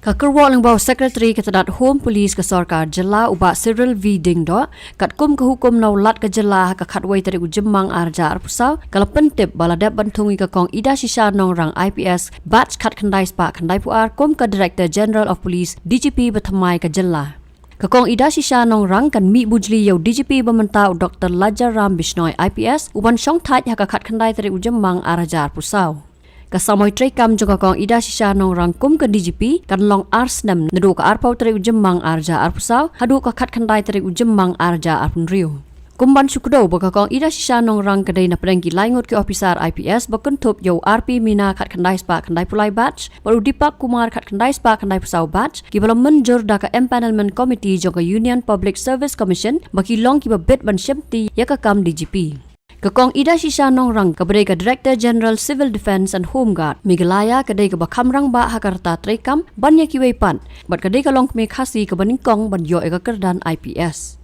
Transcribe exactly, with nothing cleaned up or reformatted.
Ka kyrwoh lyngba u Secretary ka tnad Home Police ka sorkar jylla u Bah Cyril V Diengdoh, katkum ka hukum na u Lat ka jylla ha ka khatwei tarik u Jymmang ar hajar arphew saw, ka la pyntip ba la dep ban thung ïa ka Kong Idashisha Nongrang I P S, batch khatkhyndai spah khyndaiphew ar, kum ka Director General of Police, D G P, ba thymmai ka jylla. Ka Kong Idashisha Nongrang kan mih bujli ïa u D G P ba mynta u Doktor Lajaram Bishnoi I P S, u ban shong thait ha ka khatkhyndai tarik u Jymmang ar hajar arphew saw. Ka samoi treikam jong ka Kong Idashisha Nongrang kum ka D G P kan long ar snem, naduh ka arphew tarik u Jymmang ar hajar arphew saw haduh ka khatkhyndai tarik u Jymmang ar hajar arphew hynriew. Kum ban shu kdew ba ka Kong Idashisha Nongrang ka dei na pdeng ki lai ngut ki ophisar I P S ba kynthup ïa u R P Meena khatkhyndai spah khyndaiphew lai batch bad u Deepak Kumar khatkhyndai spah khyndaiphew saw batch, kiba la mynjur da ka Empanelment Committee jong ka Union Public Service Commission, ba ki long kiba bit ban shimti ïa ka kam D G P. Ka Kong Idashisha Nongrang kaba dei ka Director General Civil Defence and Home Guard Meghalaya ka dei kaba kham rangbah ha ka rta treikam ban ïa kiwei pat, bad ka dei ka longkmie Khasi kaba nyngkong ban ïoh ïa ka kyrdan I P S.